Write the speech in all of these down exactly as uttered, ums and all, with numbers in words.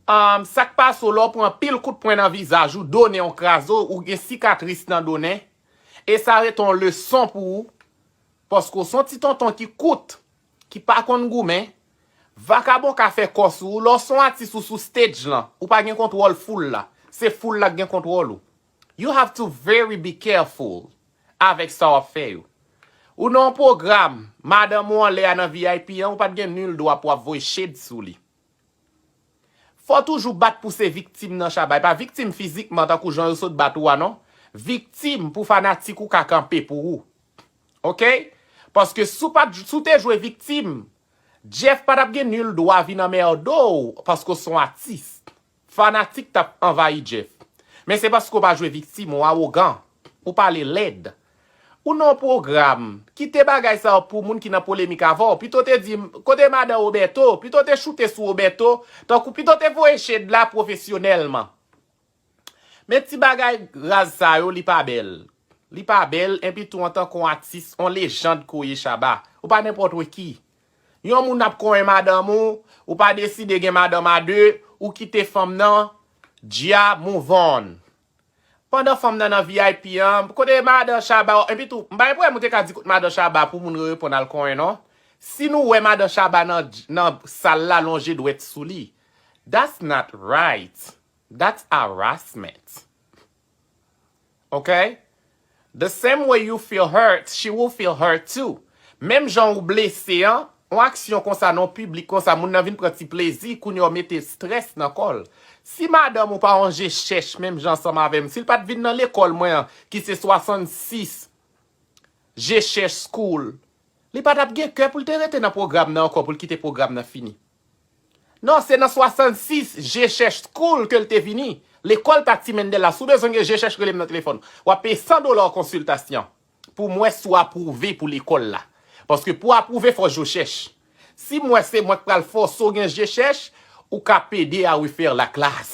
Um, sa k pase w lè w pran pil kout pwen nan vizaj ou, donnen w kraze w, ou gen sikatris nan donnen, e sa rete yon leson pou ou, paske w se yon ti tonton ki kout, ki pa konn goumen, vakabon ka fè kò sou ou, lè w se yon atis ou sou stage lan, ou pa gen kontwòl foul la, se foul la k gen kontwòl ou. You have to very be careful avèk sa w ap fè yo. Ou nan yon pwogram, madanm ou anlè a nan V I P an, ou pa t gen nil dwa pou w ap voye shade sou li. Fò w toujou bat pou se viktim nan Shabba. E pa viktim fizikman tankou jan yo sot bat ou a non. Viktim pou fanatik ou ka kanpe pou ou. Oke? Paske si w pa t, si w te jwe viktim, Jeff pa t ap gen nil dwa vin anmède w paske w se yon atis. Fanatik t ap anvayi Jeff. Men se paske w pa jwe viktim, ou awogan, ou pale lèd. Ou nan yon pwogram, kite bagay sa yo pou moun ki nan polemik avè w. Pito te di, kote madan Roberto, pito te choute sou Roberto, tankou pito te voye shade la pwofesyonèlman. Men ti bagay raz sa yo, li pa bèl. Li pa bèl, enpi tou antanke yon atis, yon lejand ke w ye Shabba. Ou pa nenpòt ki. Yon moun ap konyen madanm ou, ou pa deside gen madanm a de, ou kite fanm nan, dja move on. Pandan fanm nan nan V I P an, kote madan Shabba, enpi tou, m pa gen pwoblèm ou te ka di kote madan Shabba pou moun yo reponn al konyen non. Si nou wè madan Shabba nan, nan sal la lonje dwèt sou li, that's not right. That's harassment. Ok? The same way you feel hurt, she will feel hurt too. Menm jan ou blese an, yon aksyon konsa nan yon piblik konsa, moun nan vin pran ti plezi, kounye a w mete strès nan kò l. Si madanm ou pa yon je chèch menm jan ansanm avè m, si l pa t vin nan lekòl mwen an, ki se swasannsis je chèch school, li pa t ap gen kè pou l te rete nan pwogram nan ankò, pou l kite pwogram nan fini. Non, se nan swasannsis je chèch school ke l te vini. Lekòl pa ti Mendel la. Si w bezwen gen je chèch, rele m nan telefòn. W ap peye san dola w konsiltasyon pou m wè si w apwouve pou lekòl la. Paske pou w apwouve, fò je chèch. Si m wè se mwen k pral fòse w gen je chèch, ou ka pede a refè laklas.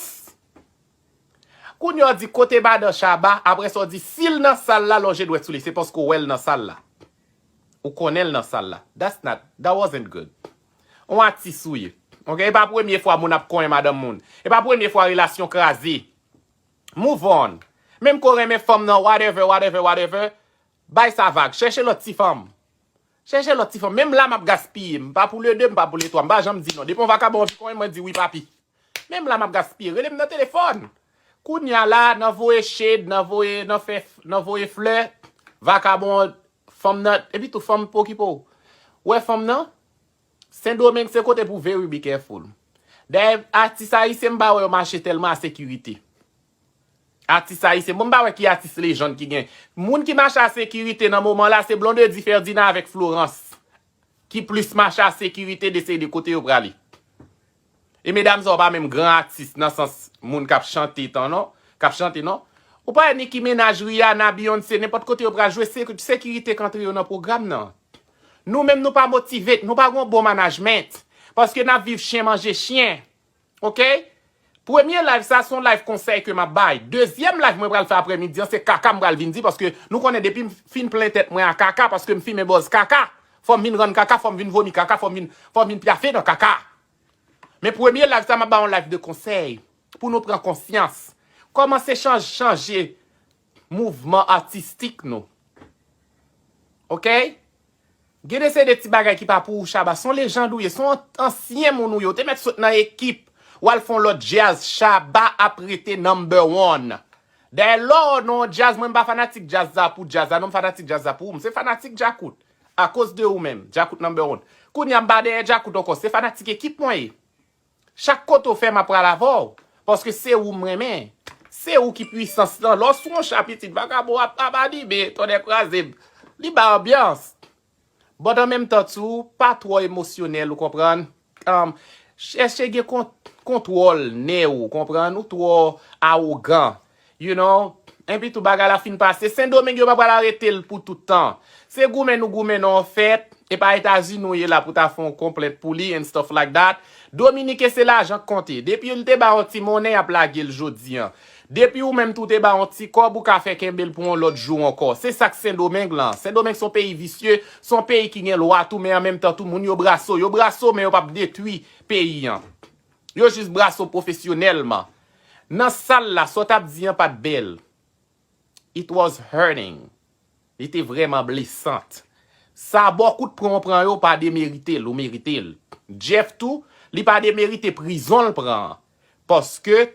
Kounye a w di kote madan Shabba, apre sa w di si l nan sal la, lonje dwèt sou li, se paske w wè l nan sal la. Ou konnen l nan sal la. That's not, that wasn't good. Yon atis ou ye. Ok? E pa premye fwa moun ap konyen madanm moun. E pa premye fwa relasyon kraze. Move on. Menm ke w renmen fanm nan, whatever, whatever, whatever, bay sa vag. Chèche lòt ti fanm. Chèche lòt ti fanm. Menm la m ap gaspiye. M pa pou le de, m pa pou le twa. M pa janm di non. Depi yon vakabon anvi konyen, mwen di wi papi. Menm la m ap gaspiye. Rele m nan telefòn. Kounye a la, nan voye shade, nan voye, nan fè, nan voye flè, vakabon, fanm nan, epi tou fanm pokipo. Ou wè fanm nan? Sendomeng se kote pou very be careful. Dayè, atis ayisyen m pa wè yo mache tèlman a sekirite. Atis ayisyen, bon, m pa wè ki atis lejann ki gen. Moun ki mache a sekirite nan moman la, se Blondedy Ferdinand avèk Florence. Ki plis mache a sekirite de se de kote yo prale. E medam sa yo pa menm gran atis nan sans moun k ap chante tan non, k ap chante non. Ou pa wè Nicki Minaj, Rihanna, Beyoncé, nenpòt kote yo pral jwe, se sekirite k antre yo nan pwogram nan. Nou menm nou pa motive, nou pa gen yon bon management. Paske n ap viv chen manje chen. Oke? Premye live sa se yon live konsèy ke m ap bay. Dezyèm live mwen pral fè aprèmidi an se kaka m pral vin di paske nou konnen depi m fin plen tèt mwen a kaka paske m fimen bòz kaka. Fò m vin rann kaka, fò m vin vomi kaka, fò m vin, fò m vin pyafe nan kaka. Men premye live sa m ap bay yon live de konsèy pou nou pran konsyans. Kòmanse chanj, chanje mouvman atistik nou. Oke? Gen de se de ti bagay ki pa pou ou Shabba. Se yon lejand ou ye, se yon ansyen moun ou ye. Ou te mèt sot nan ekip. W al fè yon lòt djaz. Shabba ap rete number one. Dayè lè w nan yon djaz, mwen m pa fanatik djaz la pou djaz la non, m fanatik djaz la pou ou. M se fanatik Djakout. Akoz de ou menm, Djakout number one. Kounye a m pa dèyè Djakout ankò, se fanatik ekip mwen ye. Chak kote w fè m ap pral avè w. Paske se ou m renmen. Se ou ki pwisans lan. Lè w sou yon cha pitit vakabon ap ap anime, tonnè kraze m. Li bay anbyans. But an menm tan tou, pa twò emosyonèl, ou konprann? Um, chèche gen kont, kontwòl nè w, ou konprann? Ou twò awogan. You know? Enpi tou bagay la fin pase. Sendomeng yo pa pral arete l pou tout tan. Se goumen nou goumen nan yon fèt. E pa Etazini w ye la pou ta fè yon konplent pou li and stuff like that. Dominiken se lajan k konte. Depi l te ba yon ti monnen, y ap lage l jodi an. Depi ou menm tou te ba yon ti kòb, ou ka fè kenbe l pou yon lòt jou ankò. Se sa k Sendomeng lan. Sendomeng se yon peyi visye, se yon peyi ki gen lwa tou, men an menm tan tou, moun yo brase w. Yo brase w, men yo p ap detwi peyi an. Yo jis brase w pwofesyonèlman. Nan sal la, sa w t ap di an pa t bèl. It was hurting. Li te vrèman blesant. Sa bò kout pran w pran yo pa demerite l, ou merite l. Jeff tou, li pa demerite prizon l pran an. Paske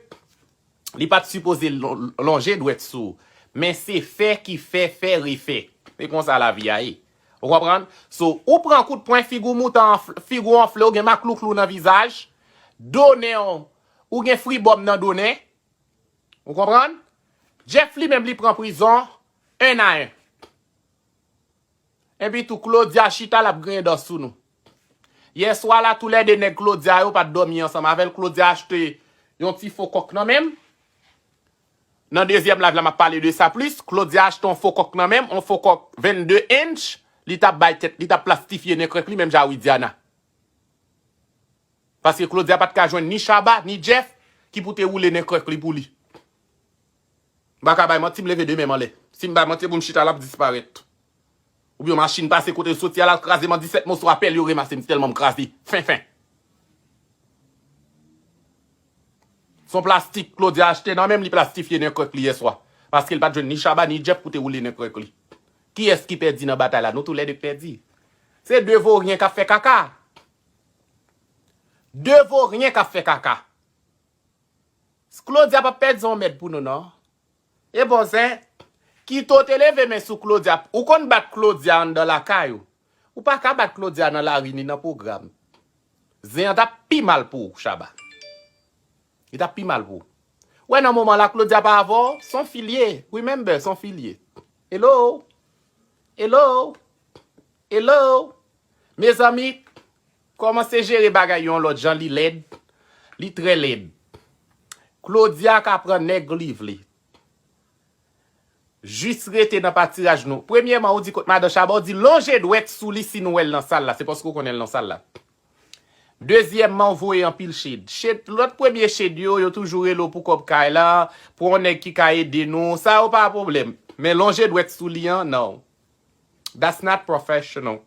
li pa t sipoze lon- lonje dwèt sou ou. Men se fè ki fè, fè refè. Se konsa lavi a ye. Ou konprann? So, ou pran kout pwen, figi w moute, anf- figi w anfle, ou gen maklouklou nan vizaj, do nen w, ou gen fribòm nan do nen. Ou konprann? Jeff li menm li pran prizon en a en. Epi tou, Claudia chita l ap griyen dan sou nou. Yèswa la, toulède nèg Claudia yo pa t dòmi ansanm avè l. Claudia achte yon ti fo kòk nan men m. Nan dezyèm live la, m ap pale de sa plis. Claudia achte yon fo kòk nan men m, yon fo kòk vennde inch. Li t ap bay tèt, li t ap plastifye nen krèk li, menm jan a Widiana. Paske Claudia pa t ka jwenn ni Shabba, ni Jeff ki pou te woule nen krèk li pou li. M pa ka bay manti, m leve de men m anlè. Si m bay manti, pou m chita, l ap disparèt. Oubyen yon machin pase kote l soti a, l al kraze m an disèt moso, apèl yo remase m, tèlman m kraze. Fen, fen. Se yon plastik Claudia achte nan men m, li plastifye nen krèk li yèswa. Paske l pa t jwenn ni Shabba, ni Jeff pou te woule nen krèk li. Kiyès ki pèdi nan batay la? Nou toulède k pèdi. Se de voryen k ap fè kaka. De voryen k ap fè kaka. Claudia p ap pèdi yon mèd pou nou, non. E bon, zen, kite w te leve men sou Claudia. Ou konn bat Claudia anndan lakay ou. Ou pa ka bat Claudia nan lari ni nan pwogram. Zen an t ap pi mal pou ou, Shabba. Li t ap pi mal pou ou. Ou wè nan moman la, Claudia pa avè w, se yon fi l ye. Remember, se yon fi l ye. Hello? Hello? Hello? Mezanmi, kòmanse jere bagay yo yon lòt jan, li lèd. Li trè lèd. Claudia ka pran nèg li vle. Jis rete nan patiraj nou. Premyèman, ou di kot madan Shabba, ou di lonje dwèt sou li si nou wè l nan sal la. Se paske w konnen l nan sal la. Dezyèmman, ou voye anpil shade. Shade, lòt premye shade yo, yo toujou rele w pou kòb kay la, pou yon nèg ki ka ede nou. Sa yo pa pwoblèm. Men lonje dwèt sou li an, non. That's not professional.